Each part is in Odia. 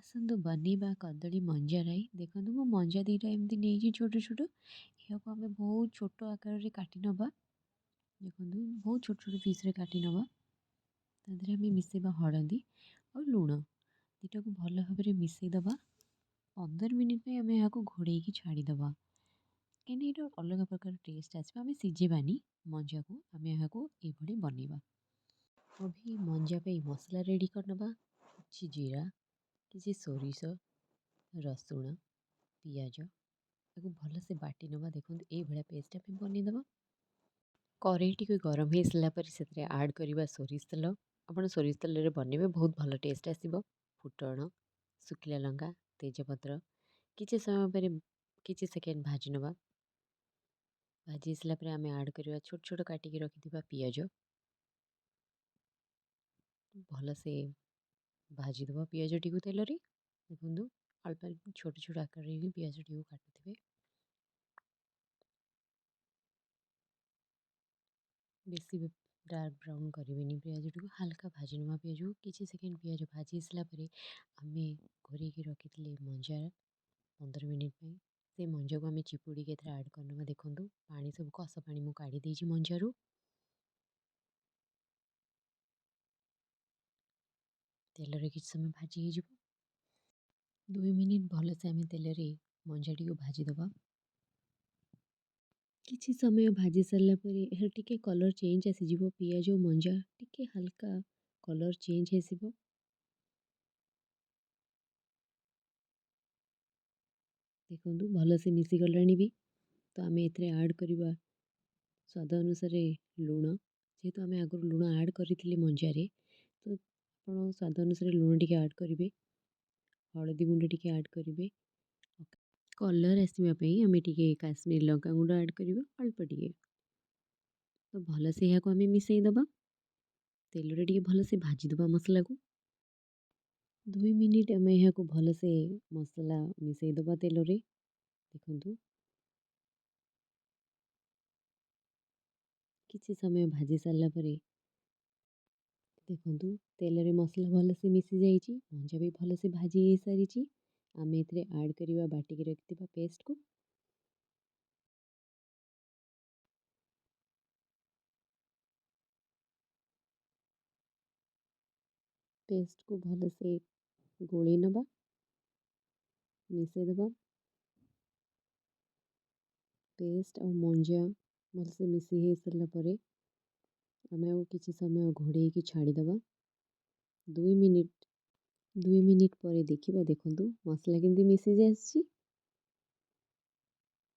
ଆସନ୍ତୁ ବନେଇବା କଦଳୀ ମଞ୍ଜା ରାଇ। ଦେଖନ୍ତୁ, ମୁଁ ମଞ୍ଜା ଦୁଇଟା ଏମିତି ନେଇଛି ଛୋଟ ଛୋଟ। ଏହାକୁ ଆମେ ବହୁତ ଛୋଟ ଆକାରରେ କାଟି ନେବା। ଦେଖନ୍ତୁ, ବହୁତ ଛୋଟ ଛୋଟ ପିସ୍ରେ କାଟି ନେବା। ତା ଦେହରେ ଆମେ ମିଶାଇବା ହଳଦୀ ଆଉ ଲୁଣ। ଦୁଇଟାକୁ ଭଲ ଭାବରେ ମିଶାଇ ଦେବା। 15 ମିନିଟ୍ ପାଇଁ ଆମେ ଏହାକୁ ଘୋଡ଼େଇକି ଛାଡ଼ିଦେବା, କାହିଁକିନା ଏଇଟା ଅଲଗା ପ୍ରକାର ଟେଷ୍ଟ ଆସିବ। ଆମେ ସିଝେଇବାନି ମଞ୍ଜାକୁ, ଆମେ ଏହାକୁ ଏଇଭଳି ବନେଇବା। ଅଭି ମଞ୍ଜା ପାଇଁ ମସଲା ରେଡ଼ି କରିନେବା। କିଛି ଜିରା, କିଛି ସୋରିଷ, ରସୁଣ, ପିଆଜ, ତାକୁ ଭଲସେ ବାଟି ନେବା। ଦେଖନ୍ତୁ, ଏଇଭଳିଆ ପେଷ୍ଟ ଆମେ ବନେଇଦେବା। କରେଇ ଟିକେ ଗରମ ହେଇସାରିଲା ପରେ ସେଥିରେ ଆଡ଼୍ କରିବା ସୋରିଷ ତେଲ। ଆପଣ ସୋରିଷ ତେଲରେ ବନେଇବେ, ବହୁତ ଭଲ ଟେଷ୍ଟ ଆସିବ। ଫୁଟଣ, ଶୁଖିଲା ଲଙ୍କା, ତେଜପତ୍ର କିଛି ସମୟ ପରେ କିଛି ସେକେଣ୍ଡ ଭାଜି ନେବା। ଭାଜି ସାରିଲା ପରେ ଆମେ ଆଡ଼୍ କରିବା ଛୋଟ ଛୋଟ କାଟିକି ରଖିଥିବା ପିଆଜ। ଭଲସେ ଭାଜିଦେବା ପିଆଜଟିକୁ ତେଲରେ। ଦେଖନ୍ତୁ, ଅଳ୍ପ ଛୋଟ ଛୋଟ ଆକାରରେ ହିଁ ପିଆଜଟିକୁ କାଟୁଥିବେ। ବେଶୀ ଡାର୍କ ବ୍ରାଉନ୍ କରିବେନି ପିଆଜଟିକୁ, ହାଲକା ଭାଜି ନେବା ପିଆଜକୁ। କିଛି ସେକେଣ୍ଡ ପିଆଜ ଭାଜି ସାରିଲା ପରେ ଆମେ ଘୋରେଇକି ରଖିଥିଲେ ମଞ୍ଜା 15 ମିନିଟ୍ ପାଇଁ, ସେ ମଞ୍ଜାକୁ ଆମେ ଚିପୁଡ଼ିକି ଏଥିରେ ଆଡ଼୍ କରିନେବା। ଦେଖନ୍ତୁ, ପାଣି ସବୁ କଷ ପାଣି ମୁଁ କାଢ଼ି ଦେଇଛି ମଞ୍ଜାରୁ। ତେଲରେ କିଛି ସମୟ ଭାଜି ହେଇଯିବ। 2 ମିନିଟ୍ ଭଲସେ ଆମେ ତେଲରେ ମଞ୍ଜାଟିକୁ ଭାଜିଦେବା। କିଛି ସମୟ ଭାଜି ସାରିଲା ପରେ ଏହାର ଟିକେ କଲର୍ ଚେଞ୍ଜ ଆସିଯିବ। ପିଆଜ ଓ ମଞ୍ଜା ଟିକେ ହାଲକା କଲର୍ ଚେଞ୍ଜ ଆସିବ। ଦେଖନ୍ତୁ, ଭଲସେ ମିଶିଗଲାଣି ବି। ତ ଆମେ ଏଥିରେ ଆଡ଼୍ କରିବା ସ୍ୱାଦ ଅନୁସାରେ ଲୁଣ। ଯେହେତୁ ଆମେ ଆଗରୁ ଲୁଣ ଆଡ଼୍ କରିଥିଲେ ମଞ୍ଜାରେ, ତ ଆପଣ ସ୍ୱାଦ ଅନୁସାରେ ଲୁଣ ଟିକେ ଆଡ଼୍ କରିବେ। ହଳଦୀ ଗୁଣ୍ଡ ଟିକେ ଆଡ଼୍ କରିବେ। କଲର୍ ଆସିବା ପାଇଁ ଆମେ ଟିକେ କାଶ୍ମୀର ଲଙ୍କା ଗୁଣ୍ଡ ଆଡ଼୍ କରିବା, ଅଳ୍ପ ଟିକେ। ତ ଭଲସେ ଏହାକୁ ଆମେ ମିଶାଇ ଦେବା। ତେଲରେ ଟିକେ ଭଲସେ ଭାଜିଦେବା ମସଲାକୁ। 2 ମିନିଟ୍ ଆମେ ଏହାକୁ ଭଲସେ ମସଲା ମିଶାଇ ଦେବା ତେଲରେ। ଦେଖନ୍ତୁ, କିଛି ସମୟ ଭାଜି ସାରିଲା ପରେ ଦେଖନ୍ତୁ, ତେଲରେ ମସଲା ଭଲସେ ମିଶି ଯାଇଛି, ମଞ୍ଜା ବି ଭଲସେ ଭାଜି ହେଇସାରିଛି। ଆମେ ଏଥିରେ ଆଡ଼୍ କରିବା ବାଟିକି ରଖିଥିବା ପେଷ୍ଟକୁ। ପେଷ୍ଟକୁ ଭଲସେ ଗୋଳେଇ ନେବା, ମିଶାଇ ଦେବା। ପେଷ୍ଟ ଆଉ ମଞ୍ଜା ଭଲସେ ମିଶି ହେଇସାରିଲା ପରେ ଆମେ ଆଉ କିଛି ସମୟ ଘୋଡ଼େଇକି ଛାଡ଼ିଦେବା 2 ମିନିଟ୍। 2 ମିନିଟ୍ ପରେ ଦେଖିବା। ଦେଖନ୍ତୁ, ମସଲା କେମିତି ମିଶି ଆସିଛି।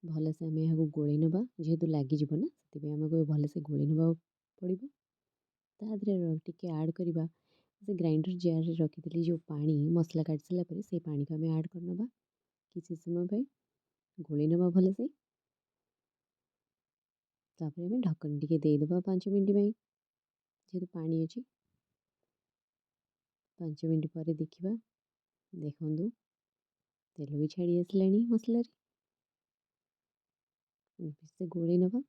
ଭଲସେ ଆମେ ଏହାକୁ ଗୋଳେଇ ନେବା। ଯେହେତୁ ଲାଗିଯିବ ନା, ସେଥିପାଇଁ ଆମକୁ ଭଲସେ ଗୋଳେଇ ନେବାକୁ ପଡ଼ିବ। ତା ଦେହରେ ଟିକେ ଆଡ଼୍ କରିବା ସେ ଗ୍ରାଇଣ୍ଡର ଜାର୍ରେ ରଖିଥିଲି ଯେଉଁ ପାଣି, ମସଲା କାଟି ସାରିଲା ପରେ ସେଇ ପାଣିକୁ ଆମେ ଆଡ଼୍ କରିନେବା। କିଛି ସମୟ ପାଇଁ ଗୋଳେଇ ନେବା ଭଲସେ। ତାପରେ ଆମେ ଢାଙ୍କୁଣୀ ଟିକେ ଦେଇଦେବା 5 ମିନିଟ୍ ପାଇଁ, ଯେହେତୁ ପାଣି ଅଛି। 5 ମିନିଟ୍ ପରେ ଦେଖିବା। ଦେଖନ୍ତୁ, ତେଲ ବି ଛାଡ଼ି ଆସିଲାଣି ମସଲାରେ। ସେ ଗୋଳେଇ ନେବା।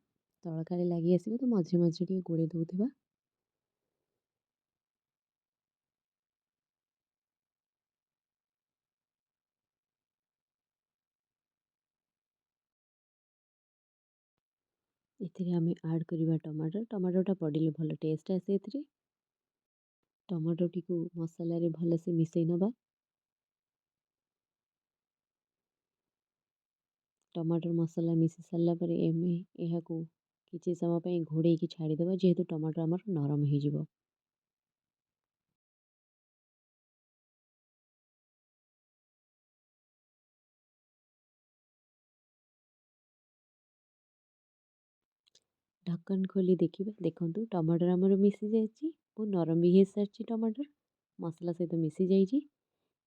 ତଳ କାଳେ ଲାଗି ଆସିବ, ତ ମଝିରେ ମଝିରେ ଟିକେ ଗୋଳେଇ ଦେଉଥିବା। ଏଥିରେ ଆମେ ଆଡ଼୍ କରିବା ଟମାଟର। ଟମାଟୋଟା ପଡ଼ିଲେ ଭଲ ଟେଷ୍ଟ ଆସେ ଏଥିରେ। ଟମାଟୋଟିକୁ ମସଲାରେ ଭଲସେ ମିଶାଇ ନେବା। ଟମାଟର ମସଲା ମିଶି ସାରିଲା ପରେ ଆମେ ଏହାକୁ କିଛି ସମୟ ପାଇଁ ଘୋଡ଼େଇକି ଛାଡ଼ିଦେବା, ଯେହେତୁ ଟମାଟୋ ଆମର ନରମ ହେଇଯିବ। ଢକ୍କନ ଖୋଲି ଦେଖିବା। ଦେଖନ୍ତୁ, ଟମାଟର ଆମର ମିଶି ଯାଇଛି, ବହୁତ ନରମ ବି ହେଇସାରିଛି। ଟମାଟର ମସଲା ସହିତ ମିଶି ଯାଇଛି।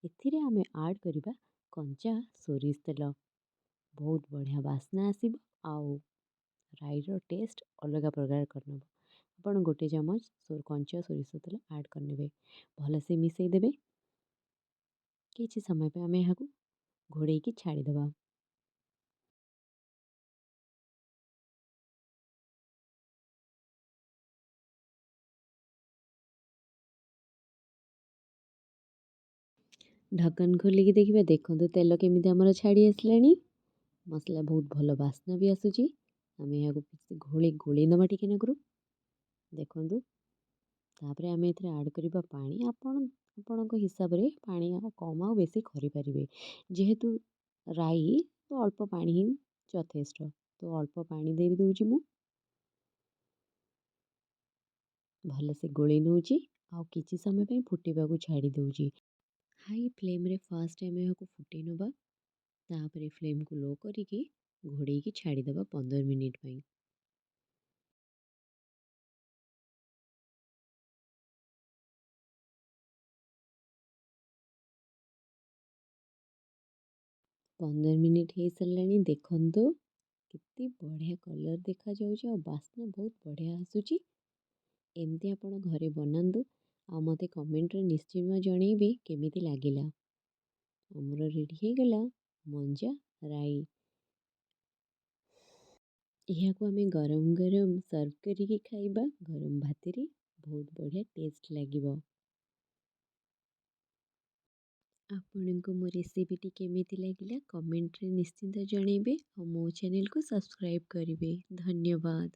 ଏଥିରେ ଆମେ ଆଡ଼୍ କରିବା କଞ୍ଚା ସୋରିଷ ତେଲ। ବହୁତ ବଢ଼ିଆ ବାସ୍ନା ଆସିବ ଆଉ ରାଇର ଟେଷ୍ଟ ଅଲଗା ପ୍ରକାର କରିନେବ। ଆପଣ ଗୋଟେ ଚାମଚ କଞ୍ଚା ସୋରିଷ ତେଲ ଆଡ଼୍ କରିନେବେ, ଭଲସେ ମିଶାଇ ଦେବେ। କିଛି ସମୟ ପାଇଁ ଆମେ ଏହାକୁ ଘୋଡ଼େଇକି ଛାଡ଼ିଦେବା। ଢକ୍କନ ଖୋଲିକି ଦେଖିବା। ଦେଖନ୍ତୁ, ତେଲ କେମିତି ଆମର ଛାଡ଼ି ଆସିଲାଣି। ମସଲା ବହୁତ ଭଲ ବାସ୍ନା ବି ଆସୁଛି। ଆମେ ଏହାକୁ ଗୋଳେଇ ନେବା ଟିକେ ନାକୁରୁ। ଦେଖନ୍ତୁ, ତାପରେ ଆମେ ଏଥିରେ ଆଡ଼୍ କରିବା ପାଣି। ଆପଣ ଆପଣଙ୍କ ହିସାବରେ ପାଣି ଆଉ କମ୍ ଆଉ ବେଶୀ କରିପାରିବେ। ଯେହେତୁ ରାଇ, ତ ଅଳ୍ପ ପାଣି ହିଁ ଯଥେଷ୍ଟ। ତ ଅଳ୍ପ ପାଣି ଦେଇ ଦେଉଛି ମୁଁ। ଭଲସେ ଗୋଳେଇ ନେଉଛି ଆଉ କିଛି ସମୟ ପାଇଁ ଫୁଟିବାକୁ ଛାଡ଼ି ଦେଉଛି। ହାଇ ଫ୍ଲେମ୍ରେ ଫାଷ୍ଟ ଆମେ ଏହାକୁ ଫୁଟେଇ ନେବା। ତାପରେ ଫ୍ଲେମ୍କୁ ଲୋ କରିକି ଘୋଡ଼େଇକି ଛାଡ଼ିଦେବା 15 ମିନିଟ୍ ପାଇଁ। 15 ମିନିଟ୍ ହେଇସାରିଲାଣି। ଦେଖନ୍ତୁ, କେତେ ବଢ଼ିଆ କଲର୍ ଦେଖାଯାଉଛି ଆଉ ବାସ୍ନା ବହୁତ ବଢ଼ିଆ ଆସୁଛି। ଏମିତି ଆପଣ ଘରେ ବନାନ୍ତୁ ଆଉ ମୋତେ କମେଣ୍ଟରେ ନିଶ୍ଚୟ ଜଣେଇବେ କେମିତି ଲାଗିଲା। ଆମର ରେଡ଼ି ହେଇଗଲା ମଞ୍ଜା ରାଇ। ଏହାକୁ ଆମେ ଗରମ ଗରମ ସର୍ଭ କରିକି ଖାଇବା ଗରମ ଭାତରେ, ବହୁତ ବଢ଼ିଆ ଟେଷ୍ଟ ଲାଗିବ। ଆପଣଙ୍କୁ ମୋ ରେସିପିଟି କେମିତି ଲାଗିଲା, କମେଣ୍ଟରେ ନିଶ୍ଚିନ୍ତ ଜଣେଇବେ ଆଉ ମୋ ଚ୍ୟାନେଲକୁ ସବସ୍କ୍ରାଇବ୍ କରିବେ। ଧନ୍ୟବାଦ।